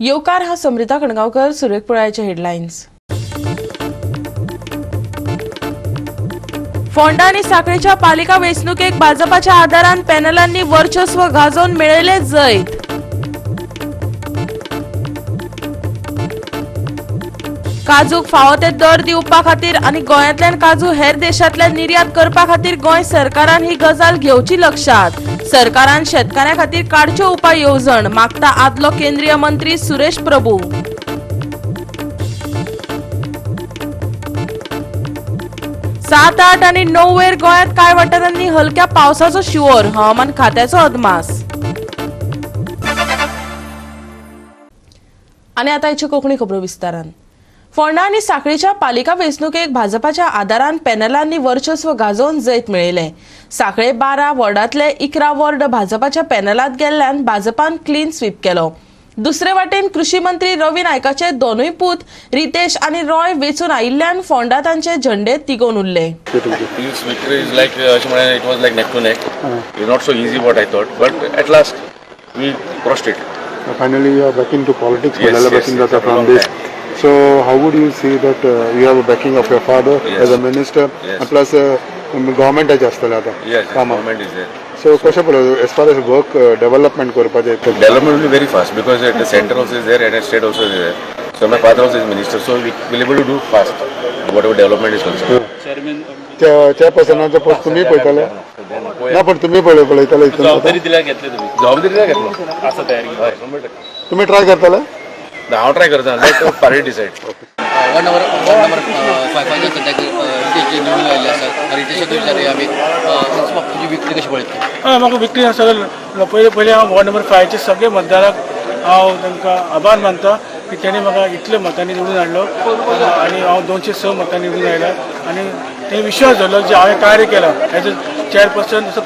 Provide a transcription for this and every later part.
येवकार. हांव समृता कणगांवकर. सुरवेक पळयाचे हेडलायन्स. फोंडा आनी साखळेच्या पालिका वेंचणुकेक भाजपाच्या आदारान पॅनलांनी वर्चस्व गाजोवन मेळयले जैत. काजूक फावो ते दर दिवपा खातीर आनी गोंयांतल्यान काजू हेर देशांतल्यान निर्यात करपा खातीर गोंय सरकारान ही गजाल घेवची लक्षात. सरकारान शेतकाऱ्यां खातीर काडच्यो उपाय येवजण मागता आदलो केंद्रीय मंत्री सुरेश प्रभू. सात आठ आनी 9 वयर गोंयांत कांय वाठारांनी हलक्या पावसाचो शिंवोर, हवामान खात्याचो अदमास. आनी आतां हाच्यो कोंकणी खबरो विस्तारान. फोंडा आनी साखळीच्या पालिका वेंचणुकेक भाजपाच्या आदारान पॅनलांनी वर्चस्व गाजोवन जैत मेळयलें. साखळे 12 वॉर्डांतले 11 वॉर्ड भाजपाच्या पॅनलांत गेल्ल्यान भाजपान क्लीन स्वीप केलो. दुसरे वाटेन कृषी मंत्री रवी नायकाचे दोनूय पूत रितेश आनी रॉय वेंचून आयिल्ल्यान फोंडा तांचे झेंडे तिगोवन उरले. This victory is like अशें म्हळ्यार it was like neck to neck. It's not so easy what I thought, but at last we crossed it. Finally, you are back into politics, Yes, Malala yes, backing yes, data from long this. time. So, how would you see that you have a backing of your father Yes. as a minister, Yes. and plus government आसतलें आतां Yes, कामाक. Government is there. So, कशें पळय as far as work development करपाचें Development will be very fast because at the center also is there and at state also is there. So my father also is minister, so we will able to do fast whatever development is concerned. चेअरपर्सनाचो post तुमी पळयतले ना, पण तुमी पळयतले हितून आतां? जबाबदारी दिल्यार घेतले तुमी? जबाबदारी नाही घेतलो. आसा तयारी? हय, 100%. तुमी ट्राय करतले? हांव ट्राय करता, let party decide. Ward number फायवाच्या सद्याक रितेश जे निवडून आयिल्ले आसा, रितेशाक विचारुया आमी, तुजी विक्ट्री कशी पळयता? हय, म्हाका विक्ट्री सगळें पयलीं पयलीं हांव वॉर्ड नंबर 5चे सगळे मतदाराक हांव तांकां आभार मानता की तेणी म्हाका इतले मतांनी निवडून हाडलो आनी हांव 206 मतांनी निवडून आयला आनी ते विश्वास दवरलो जे हांवें कार्य केलां एज अ चेअरपर्सन जसो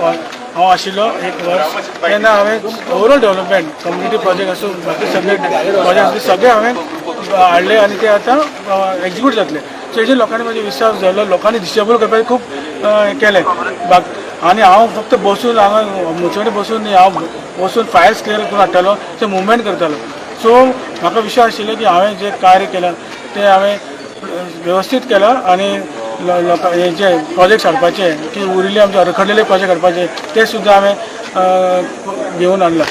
हांव आशिल्लो एक वर्स तेन्ना हांवें ओवरऑल डेव्हलपमेंट कम्युनिटी प्रोजेक्ट आसूं, बाकी सगळे प्रोजेक्ट आसूं, सगळे हांवें हाडले आनी ते आतां एक्जिक्यूट जातले. सो हेजेर लोकांनी म्हाजे विश्वास दवरलो, लोकांनी डिसेबल करपाचें खूब केलें. आनी हांव फक्त बसून हांगा म्हजे कडेन बसून न्ही, हांव बसून फायल्स क्लियर करून हाडटालो, ते मुवमेंट करतालो. सो म्हाका विश्वास आशिल्लो की हांवें जें कार्य केलां तें हांवें वेवस्थीत केलां आनी लोकां हे जे प्रोजेक्ट्स हाडपाचे की उरिल्ले आमचे रखडलेले प्रोजेक्ट हाडपाचे ते सुद्दां हांवें घेवन हाडला,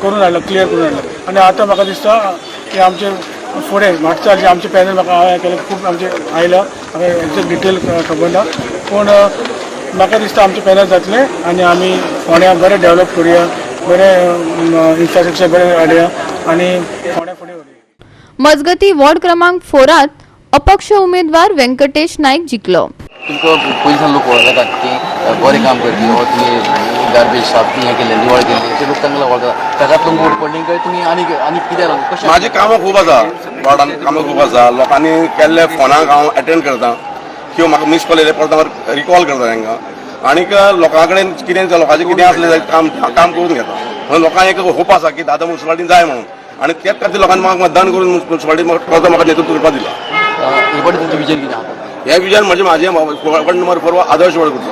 करून हाडला, क्लियर करून हाडला. आनी आतां म्हाका दिसता की आमचे फुडें वाटचाल जे आमचे पॅनल म्हाका हांवें केलें खूब आमचें आयलां, म्हाका एग्जॅक्ट डिटेल खबर ना, पूण म्हाका दिसता आमचें पॅनल जातलें आनी आमी फोंड्या बरें डेव्हलप करुया, बरें इन्फ्रास्ट्रक्चर बरें हाडया आनी फोंड्या फुडें व्हरुया. मजगती, वॉर्ड क्रमांक 4 अपक्ष उमेदवार व्यंकटेश नाईक जिखलो. तुमकां पयलीं सावन लोक वळखतात की बरें काम करपी हो, तुमी गार्बेज साफ हें केल्लें, निवळ केल्लें, ते लोक तांकां वळखतात. ताकाच लागून वोट पडली काय तुमी आनी आनी कित्याक लागून कशें? म्हाजी कामां खूब आसा, वॉर्डान कामां खूब आसा. लोकांनी केल्ले फोनाक हांव एटेंड करता किंवा म्हाका मीस कॉल येयले परत हांव रिकॉल करता तांकां. आनीक लोकां कडेन कितें लोकांचें कितें आसलें जाल्यार काम काम करून घेता. म्हणून लोकांक एक होप आसा की दादा मुन्सिपालिटीन जाय म्हणून आनी त्याच खातीर लोकांनी म्हाका मतदान करून मुन्सिपालिटी म्हाका म्हाका नेतृत्व करपाक दिलां. हे फावटी तुमचें विजन कितें आहा? हें विजन म्हणजे म्हाजें वॉर्ड नंबर 4 आदर्श वॉर्ड करचो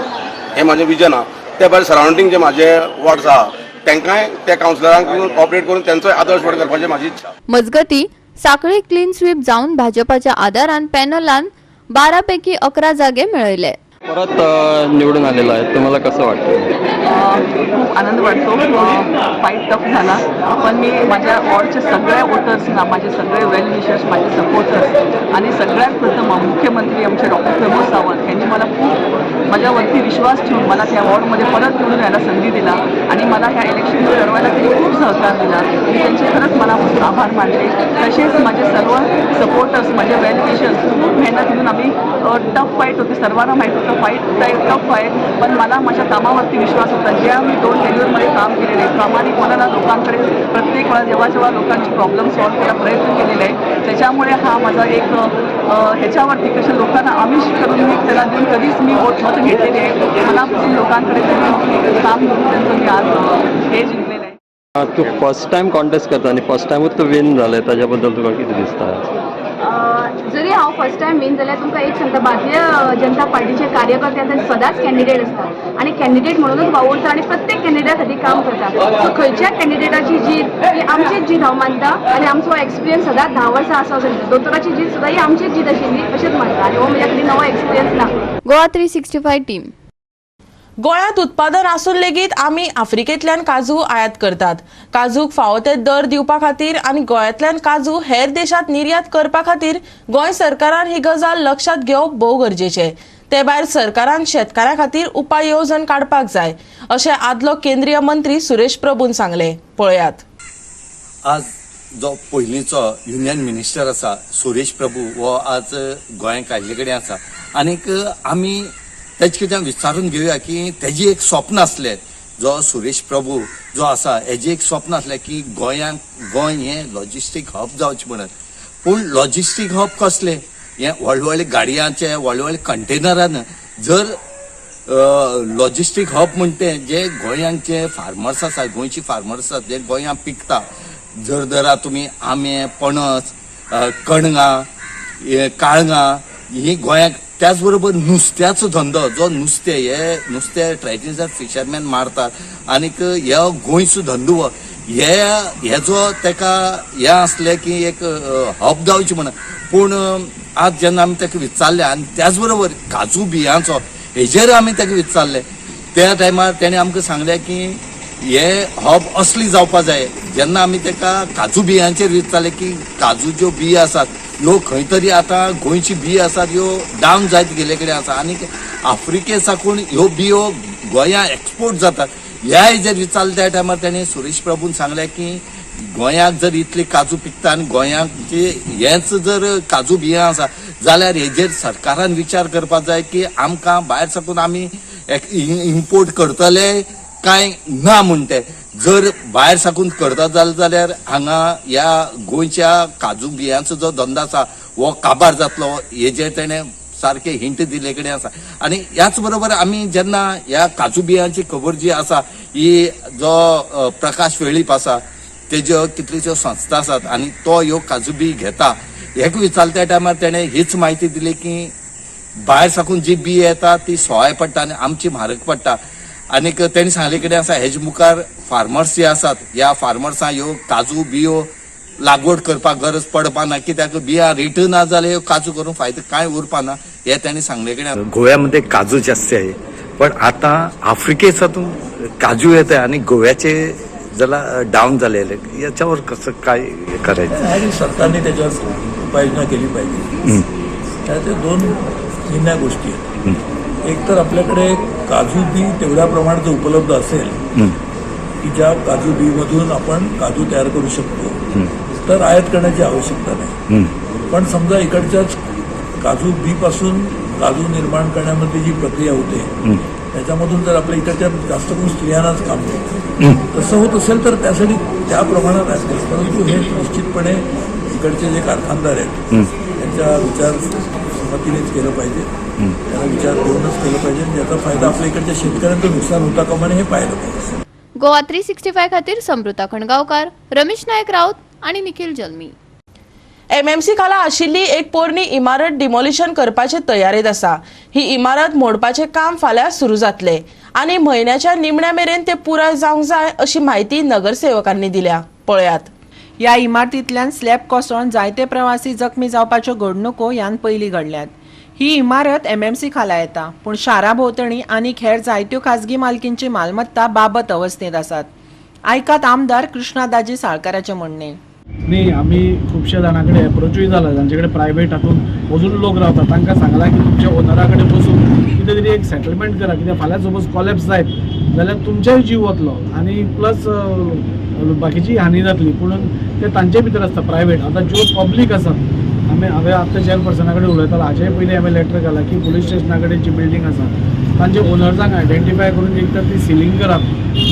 हें म्हाजें विजन आहा. त्या भायर सरावंडींग जे म्हाजे वॉर्ड्स आहा तांकांय त्या कावन्सिलरांक कॉपरेट करून तेंचोय आदर्श वॉर्ड करपाची म्हाजी इच्छा. मजगती, साखळी क्लीन स्वीप जावन भाजपाच्या आदारान पॅनलान 12 पैकी 11 जागे मिळवले. परत निवडून आलेला आहे, तुम्हाला कसं वाटतं? खूप आनंद वाटतो. फाईट टफ झाला, पण मी माझ्या वॉर्डच्या सगळ्या वोटर्सना, माझे सगळे वेल विशर्स, माझे सपोर्टर्स आणि सगळ्यात प्रथम मुख्यमंत्री आमचे डॉक्टर प्रमोद सावंत यांनी मला खूप माझ्यावरती विश्वास ठेवून मला त्या वॉर्डमध्ये परत निवडून यायला संधी दिला आणि मला ह्या इलेक्शन लढवायला त्यांनी खूप सहकार दिला. मी त्यांचे खरंच मनापासून आभार मानते. तसेच माझे सर्व सपोर्टर्स, माझे वेल विशर्स, खूप मेहनत घेऊन आम्ही, टफ फाईट होती, सर्वांना माहीत होतं फाईट टफ आहे, पण मला माझ्या कामावरती विश्वास होता. ज्या मी 2 टेन्युअरमध्ये काम केलेले आहे, प्रामाणिकपणानं लोकांकडे प्रत्येक वेळा जेव्हा जेव्हा लोकांची प्रॉब्लेम सॉल्व्ह करायला प्रयत्न केलेले आहे, त्याच्यामुळे हा माझा एक ह्याच्यावरती कसं लोकांना आमिष करून मी त्याला देऊन कधीच मी वोट मत घेतलेली आहे. मनापासून लोकांकडे त्यांचं काम करून त्यांचं मी आज हे जिंकलेलं आहे. तू फर्स्ट टाइम कॉन्टेस्ट करता आणि फर्स्ट टायमूच तूं विन जालें, ताज्या बद्दल तुका कितें दिसता? जरी हांव फर्स्ट टायम विन जाल्यार तुमकां एक सांगता, भारतीय जनता पार्टीचे कार्यकर्ते आतां सदांच कॅन्डिडेट आसता आनी कॅन्डिडेट म्हणूनच वावुरता आनी प्रत्येक कॅन्डिडेटा खातीर काम करता. सो खंयच्या कॅन्डिडेटाची जीत ही आमचीच जीत हांव मानता आनी आमचो एक्सपिरियन्स सदांच 10 वर्सां आसा असो, दोतोराची जीत सुद्दां ही आमचीच जीत आशिल्ली अशेंच मानता आनी हो म्हज्या खातीर नवो एक्सपिरियन्स ना. गोवा 365 टीम. गोंयांत उत्पादन आसून लेगीत आमी आफ्रिकेंतल्यान काजू आयात करतात. काजूक फावो ते दर दिवपा खातीर आनी गोंयांतल्यान काजू हेर देशांत निर्यात करपा खातीर गोंय सरकारान ही गजाल लक्षांत घेवप भोव गरजेचें. ते भायर सरकारान शेतकारां खातीर उपाय येवजण काडपाक जाय अशें आदलो केंद्रीय मंत्री सुरेश प्रभून सांगलें. पळयात. आज जो पयलींचो युनियन मिनिस्टर आसा सुरेश प्रभू हो आज गोंयांत आयिल्ले कडेन आसा आनीक आमी तेजे कडच्यान विचारून घेवया की तेजी एक स्वप्न आसलें, जो सुरेश प्रभू जो आसा हेजी एक स्वप्न आसलें की गोंयांक गोंय हें लॉजिस्टीक हब जावचें म्हणून. पूण लॉजिस्टीक हब कसलें? हें व्हडले व्हडले गाडयांचे व्हडले व्हडले कंटेनरान जर लॉजिस्टीक हब म्हणटे जे गोंयांत जे फार्मर्स आसात, गोंयची फार्मर्स आसात जे गोंयांत पिकता, जर धरा तुमी आंबे, पणस, कणगां, काळगां ही गोंयाक, त्याच बरोबर नुस्त्याचो धंदो जो नुस्तें हे नुस्तें ट्रेडिशनल फिशरमॅन मारतात आनीक हे गोंयचो धंदो हे हेजो तेका हें आसलें की एक हब जावचें म्हणून. पूण आज जेन्ना आमी तेका विचारलें आनी त्याच बरोबर काजू बियांचो हेजेर आमी तेका विचारलें त्या टायमार तेणें आमकां सांगलें की हे हब असली जावपा जाय. जेन्ना आमी तेका काजू बियांचेर विचारलें की काजू ज्यो बियो आसात ह्यो खंय तरी आतां गोंयची बियो आसात ह्यो डावन जायत गेल्ले कडेन आसा आनी आफ्रिके साकून ह्यो बियो गोंया एक्सपोर्ट जातात ह्या हेजेर विचारलें त्या टायमार तेणें सुरेश प्रभून सांगलें की गोंयाक जर इतली काजू पिकता आनी गोंयाक हेंच जर काजू बियां आसा जाल्यार हेजेर सरकारान विचार करपाक जाय की आमकां भायर साकून आमी इम्पोर्ट करतले काय ना म्हण ते जर भायर साकून करता जाल्यार हांगा ह्या गोंयच्या काजू बियांचो जो धंदो आसा हो काबार जातलो हेजेर तेणें सारके हिंट दिल्ले कडेन आसा. आनी ह्याच बरोबर आमी जेन्ना ह्या काजू बियांची खबर जी आसा ही जो प्रकाश वेळीप आसा तेज्यो कितल्योश्यो संस्था आसात आनी तो ह्यो काजू बी घेता हेका विचारल्या त्या टायमार तेणें हीच म्हायती दिली की भायर साकून जी बी येता ती सवाय पडटा आनी आमची म्हारग पडटा. आनीक तेणी सांगले कडेन आसा हेजे मुखार फार्मर्स जे आसात ह्या फार्मर्सां ह्यो काजू बियो लागवड करपाक गरज पडपा ना कित्याक बियां रेट ना जाल्यार ह्यो काजू करून फायदो कांय उरपा ना हे तेणी सांगले कडेन. गोव्यामध्ये काजू जास्त आहे पण आता आफ्रिकेसातून काजू येत आहे आणि गोव्याचे जरा डाऊन झालेले, याच्यावर कसं काय करायचं? आणि सरकारने त्याच्यावर उपाययोजना केली पाहिजे. त्याच्या दोन निम्म्या गोष्टी आहेत. एक तर आपल्याकडे काजू बी तेवढ्या प्रमाणात उपलब्ध असेल की ज्या काजू बीमधून आपण काजू तयार करू शकतो तर आयात करण्याची आवश्यकता नाही. पण समजा इकडच्याच काजू बीपासून काजू निर्माण करण्यामध्ये जी प्रक्रिया होते त्याच्यामधून जर आपल्या इकडच्या जास्त करून स्त्रियांनाच काम मिळतं तसं होत असेल तर त्यासाठी त्या प्रमाणात आयात केलं. परंतु हे निश्चितपणे इकडचे जे कारखानदार आहेत त्यांच्या विचार संमतीनेच केलं पाहिजे, त्याला विचार घेऊनच केलं पाहिजे. ज्याचा फायदा आपल्या इकडच्या शेतकऱ्यांचं नुकसान होता कामा नये हे पाहिलं पाहिजे. गोवा 365 खातीर समृता खणगांवकार, रमेश नायक राऊत आणि निखिल जल्मी. एमएमसी खाला आशिल्ली एक पोरणी इमारत डिमॉलिशन करपाचे तयारेत आसा. ही इमारत मोडपाचें काम फाल्यां सुरू जातलें आनी म्हयन्याच्या निमण्या मेरेन ते पुराय जावंक जाय अशी म्हायती नगरसेवकांनी दिल्या. पळयात. ह्या इमारतींतल्यान स्लॅब कोसळून जायते प्रवासी जखमी जावपाच्यो घडणुको ह्यान पयलीं घडल्यात. ही इमारत एमएमसी खाला येता पूण शारा भोंवतणी आनीक हेर जायत्यो खाजगी मालकींची मालमत्ता बाबत अवस्थेंत आसात. आयकात आमदार कृष्णा दाजी साळकाराचें म्हणणें. न्ही, आमी खुबश्या जाणां कडेन एप्रोचूय जाला जांचे कडेन प्रायवेट हातून अजून लोक रावता तांकां सांगलां की तुमच्या ओनरा कडेन बसून कितें तरी एक सेटलमेंट करा, कित्याक फाल्यां सपोज कॉलेप्स जायत जाल्यार तुमचेय जीव वतलो आनी प्लस बाकीची हानी जातली. पूण ते तांचे भितर आसता प्रायवेट. आतां ज्यो पब्लीक आसात आमी हांवें आतां चेअरपर्सना कडेन उलयतालो, हाजे पयलीं हांवें लेटर घाला की पुलीस स्टेशना कडेन जी बिल्डींग आसा तांचे ओनर्सांक आयडेंटिफाय करून एक तर ती सिलींग करात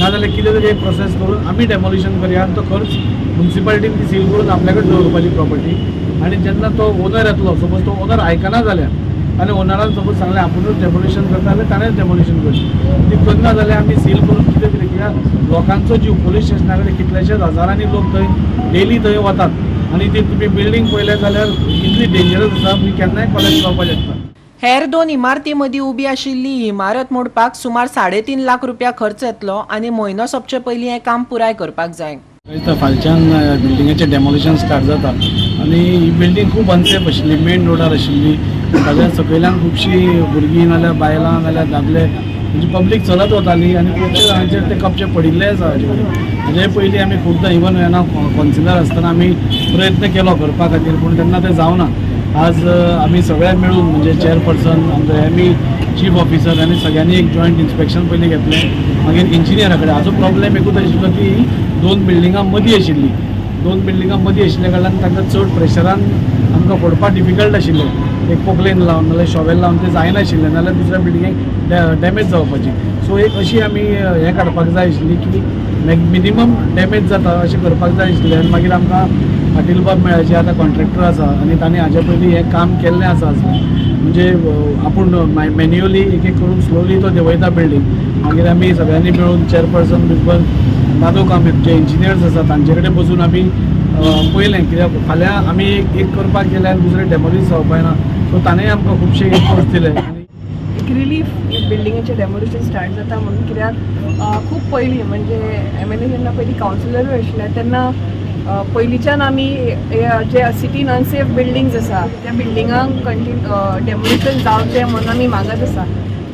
नाजाल्यार कितें तरी एक प्रोसेस करून आमी डेमोलिशन करया आनी तो खर्च मुन्सिपालिटीन ती सील करून आपल्या कडेन दवरपाची प्रॉपर्टी. आनी जेन्ना तो ओनर येतलो सपोज तो ओनर आयकना जाल्यार आनी ओनरान सपोज सांगलें आपुणूच डेमोलिशन करता जाल्यार ताणेंच डेमोलिशन करचें, ती करना जाल्यार आमी सील करून कितें तरी, कित्याक लोकांचो जीव पुलीस स्टेशना कडेन कितलेशेच हजारांनी लोक थंय डेली थंय वतात. आनी ती तुमी बिल्डींग पळयले जाल्यार इतली डेंजरस आसा की केन्नाय कॉलेप्स जावपाक शकता. हेर दोन इमारती मदीं उबी आशिल्ली ही इमारत मोडपाक सुमार 3.5 लाख रुपया खर्च येतलो आनी म्हयनो सोंपचे पयलीं हें काम पुराय करपाक जाय. दिसता फालच्यान बिल्डिंगेचें डेमोलिशन स्टार्ट जाता आनी ही बिल्डींग खूब अनसेफ आशिल्ली, मेन रोडार आशिल्ली. ताज्या सकयल्यान खुबशीं भुरगीं नाल्यार बायलां नाल्यार दादले म्हणजे पब्लीक चलत वताली आनी खुबशे जाणांचेर ते कपचे पडिल्ले आसा. हाजे कडेन हाजे पयलीं आमी खुबदां इवन जेन्ना कौन्सिलर आसतना आमी प्रयत्न केलो करपा खातीर, पूण तेन्ना तें जावना. आज आमी सगळे मेळून म्हणजे चेअरपर्सन, आमचो एमई, चीफ ऑफिसर आनी सगळ्यांनी एक जॉयंट इन्स्पेक्शन पयलीं घेतलें, मागीर इंजिनियरा कडेन. हाजो प्रॉब्लेम एकूच आशिल्लो की दोन बिल्डिंगां मदीं आशिल्ली. दोन बिल्डिंगां मदीं आशिल्ल्या कारणान तांकां चड प्रेशरान आमकां फोडपाक डिफिकल्ट आशिल्लें. एक पोकलेन लावन नाल्यार शॉवेल लावन तें जायनाशिल्लें, नाल्यार दुसऱ्या बिल्डिंगेक डॅमेज जावपाची. सो एक अशी आमी हें काडपाक जाय आशिल्ली की मिनिमम डॅमेज जाता अशें करपाक जाय आशिल्लें. आनी मागीर आमकां पाटील बाब मेळ्ळे, जे आतां कॉन्ट्रॅक्टर आसा आनी तांणी हाजे पयलीं हें काम केल्लें आसा. म्हणजे आपूण मॅन्युअली एक एक करून स्लोली तो देंवयता बिल्डींग. मागीर आमी सगळ्यांनी मेळून चेअरपर्सन बिरपर्सन दादू कामेत जे इंजिनियर्स आसा तांचे कडेन बसून आमी पळयलें, कित्याक फाल्यां आमी एक एक करपाक गेल्यार दुसरें डेमोलिश जावपाक ना. सो ताणें आमकां खुबशे इनपुट्स दिले. एक रिलीफ बिल्डिंगेचें डेमोलिशन स्टार्ट जाता म्हणून, कित्याक खूब पयलीं म्हणजे एमएलए जेन्ना पयलीं कावन्सिलरूय आशिल्ले तेन्ना पयलींच्यान आमी जे सिटीन अनसेफ बिल्डिंग्स आसा त्या बिल्डिंगांक डेमोलिशन जावचें म्हणून आमी मागत आसा,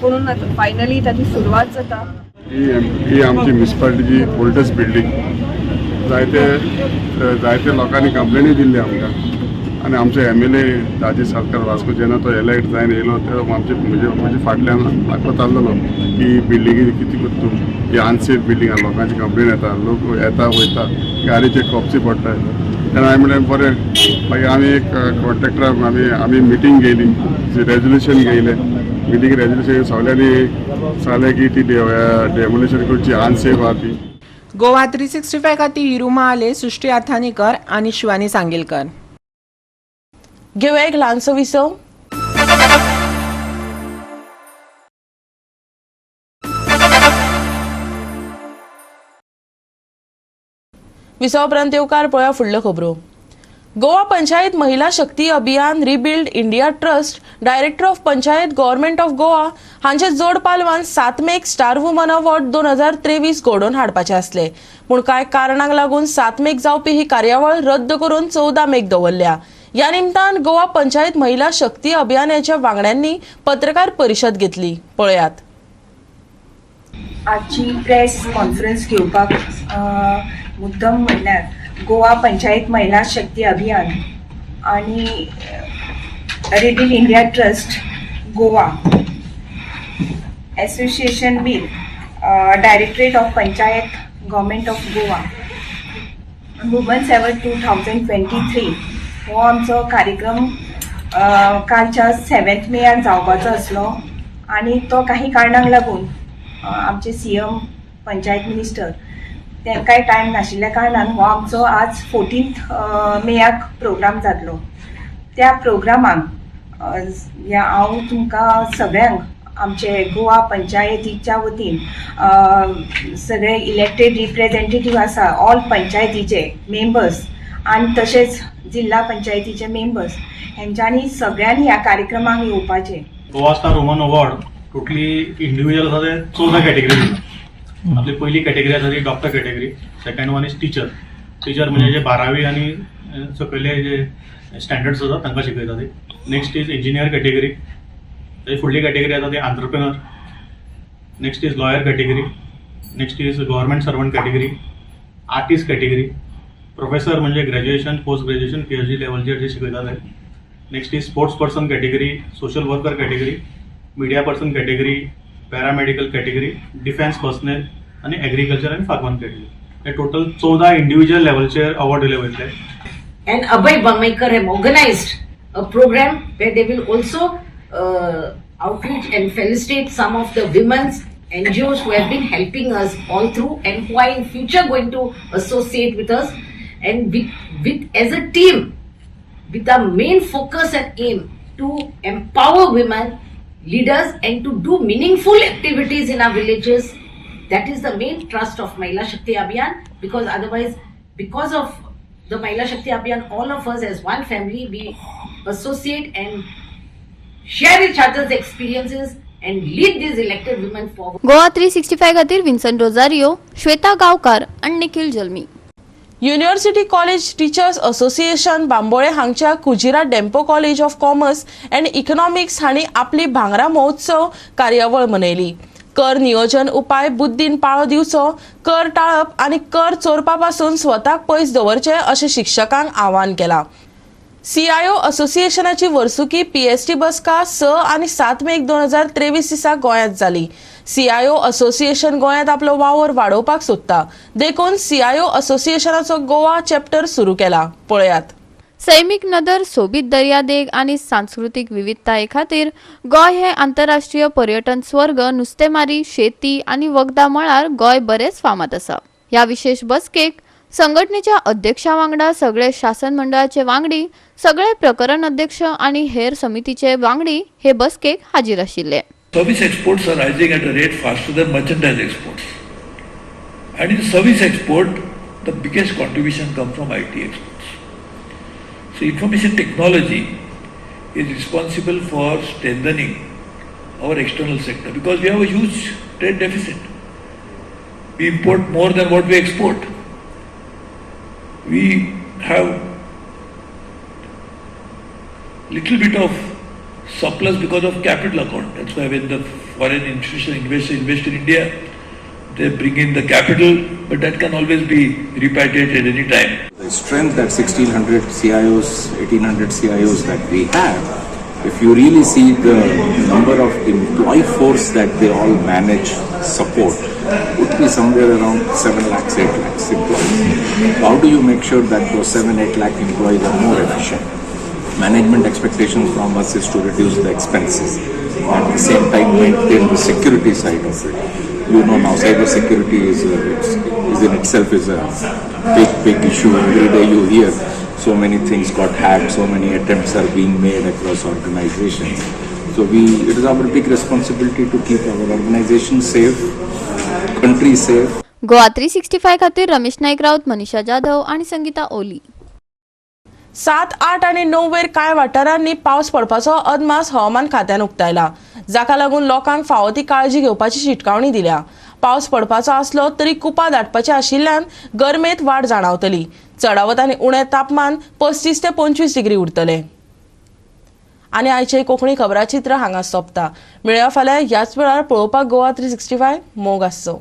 पूण आतां फायनली ताची सुरवात जाता. ही ही आमची म्युनिसिपालिटीची ओल्डस्ट बिल्डींग. जायते जायते लोकांनी कंप्लेनी दिल्ली आमकां आनी आमचो एमएलए दाजी सालकार वास्को जेन्ना तो एलेक्ट जावन येयलो ते आमचे म्हणजे म्हजे फाटल्यान लागपत आहलेलो की बिल्डिंगी कितें करता तूं, ही अनसेफ बिल्डींग आहा, लोकांची कंप्लेन येता, लोक येता वयता, गाडयेचे कपचे पडटा. तेन्ना हांवें म्हणलें बरें. मागीर आमी एक कॉन्ट्रॅक्टराक आमी आमी मिटींग घेयली, रेजोल्युशन घेयलें. मिटींग रेजोल्युशन सगळ्यांनी सांगलें की ती डेमोलिशन करची, अनसेफ आहा ती. गोवा 365 खातीर हिरू महाले, सृष्टी अथानीकर आणि शिवानी सांगेलकर. घेवया एक ल्हानसो विसव. विसवा उपरांत येवकार. पळया फुडल्यो खबरो. गोवा पंचायत महिला शक्ती अभियान, rebuild India trust, director of panchayat, government of Goa हांचे जोड पालवान 7 मेक स्टार वुमन अवॉर्ड 2023 घडोवन हाडपाचे आसले, पूण कांय कारणांक लागून 7 मेक जावपी ही कार्यावळ रद्द करून 14 मेक दवरल्या. ह्या निमतान गोवा पंचायत महिला शक्ती अभियानाच्या वांगड्यांनी पत्रकार परिशद घेतली. पळयात. आजची प्रेस कॉन्फरन्स घेवपाक मुद्दम म्हणल्यार गोवा पंचायत महिला शक्ती अभियान आणि rebuild India trust Goa association with Directorate of Panchayat, Government of Goa, Women's Award 2023 हो आमचो कार्यक्रम कालच्या 7th मेयाक जावपाचो आसलो आनी तो काही कारणांक लागून आमचे सीएम, पंचायत मिनिस्टर तांकांय टायम नाशिल्ल्या कारणान हो आमचो आज 14th मेयाक प्रोग्राम जातलो. त्या प्रोग्रामाक ह्या हांव तुमकां सगळ्यांक आमचे गोवा पंचायतीच्या वतीन सगळे इलेक्टेड रिप्रेझेंटेटीव आसा, ऑल पंचायतीचे मेंबर्स आनी तशेंच जिल्हा पंचायतीचे मेंबर्स, हेंच्यांनी सगळ्यांनी ह्या कार्यक्रमाक येवपाचें. Goa star woman award totally individual आसा ते 14 कॅटेगरी दिता. आपली पहिली कॅटेगरी आसा ती doctor category, second one is teacher. Teacher म्हणजे जे बारावी आनी सकयले जे स्टँडर्ड्स आसा तांकां शिकयता ते. Next is engineer category. ताची फुडली कॅटेगरी आसा ती entrepreneur. Next is lawyer category, next is government servant category, artist category, professor म्हणजे ग्रॅज्युएशन, पोस्ट ग्रॅज्युएशन, पीएचडी लेवलचेर जे शिकयता ते. Next is sports person category, social worker category, media person category, paramedical category, defence personnel आनी agriculture आनी फार्मन category. हे total 14 individual लेवलचेर award दिले वयतले. And Abhay Bamekar have organized a program where they will also outreach and felicitate some of the women's NGOs who have been helping us all through and who are in future going to associate with us and with as a team with the main focus and aim to empower women leaders and to do meaningful activities in our villages. That is the main trust of Mahila Shakti Abhiyan, because otherwise, because of the Mahila Shakti Abhiyan, all of us as one family, we associate and share each other's experiences and lead these elected women forward. Goa 365 खातीर Vinson Rosario, Shweta गांवकार आनी Nikhil Jalmi. University college teachers association Bambolim हांगच्या Kujira Dempo college of commerce and economics हांणी आपली भांगरा महोत्सव कार्यावळ मनयली. कर नियोजन उपाय बुद्दीन पाळो दिवचो, कर टाळप आनी कर चोरपा पासून स्वताक पयस दवरचे अशें शिक्षकांक आवाहन केलां. सीआयओ असोसिएशनाची वर्सुकी पीएसटी बसका 6 आनी 7 मेक 2023 दिसा गोंयांत जाली. सीआयओ असोसिएशन गोंयांत आपलो वावर वाडोवपाक सोदता, देखून सीआयओ असोसिएशनाचो गोवा चॅप्टर सुरू केला. पळयात. सैमीक नदर, सोबीत दर्यादेग आनी सांस्कृतीक विविधताये खातीर गोंय हें आंतरराष्ट्रीय पर्यटन स्वर्ग. नुस्तेमारी, शेती आनी वखदां मळार गोंय बरेंच फामाद आसा. ह्या विशेष बसकेक संघटनेच्या अध्यक्षा वांगडा सगळे शासन मंडळाचे वांगडी, सगळे प्रकरण अध्यक्ष आनी हेर समितीचे वांगडी हे बसकेक हाजीर आशिल्ले. Service exports are rising at a rate faster than merchandise exports. And in service export, the biggest contribution comes from IT exports. So information technology is responsible for strengthening our external sector because we have a huge trade deficit. We import more than what we export. We have little bit of surplus because of capital account. That's why when the foreign institutional investors invest in India, they bring in the capital, but that can always be repatriated any time. The strength that 1600 CIOs, 1800 CIOs that we have, if you really see the number of employee force that they all manage, support, would be somewhere around 7 lakhs, 8 lakhs employees. How do you make sure that those 7, 8 lakh employees are more efficient? Management expectations from us is to reduce the expenses. At the same time, maintain the security side of it. You know, now cyber security is in itself is a big, big issue. Every day you hear so many things got hacked, so many attempts are being made across organizations. So it is our big responsibility to keep our organization safe, country safe. Goa 365 खातीर रमेश नाईक राऊत, मनीषा जाधव आनी संगीता ओली. 7, 8 आनी 9 वयर कांय वाठारांनी पावस पडपाचो अदमास हवामान खात्यान उक्तायला, जाका लागून लोकांक फावो ती काळजी घेवपाची शिटकावणी दिल्या. पावस पडपाचो आसलो तरी कुपां दाटपाची आशिल्ल्यान गरमेंत वाड जाणावतली. चडावत आनी उणें तापमान 35 ते 25 डिग्री उरतलें. आनी आयचें कोंकणी खबराचित्र हांगा सोंपता. मेळया फाल्यां ह्याच वेळार पळोवपाक गोवा 365. मोग आसचो.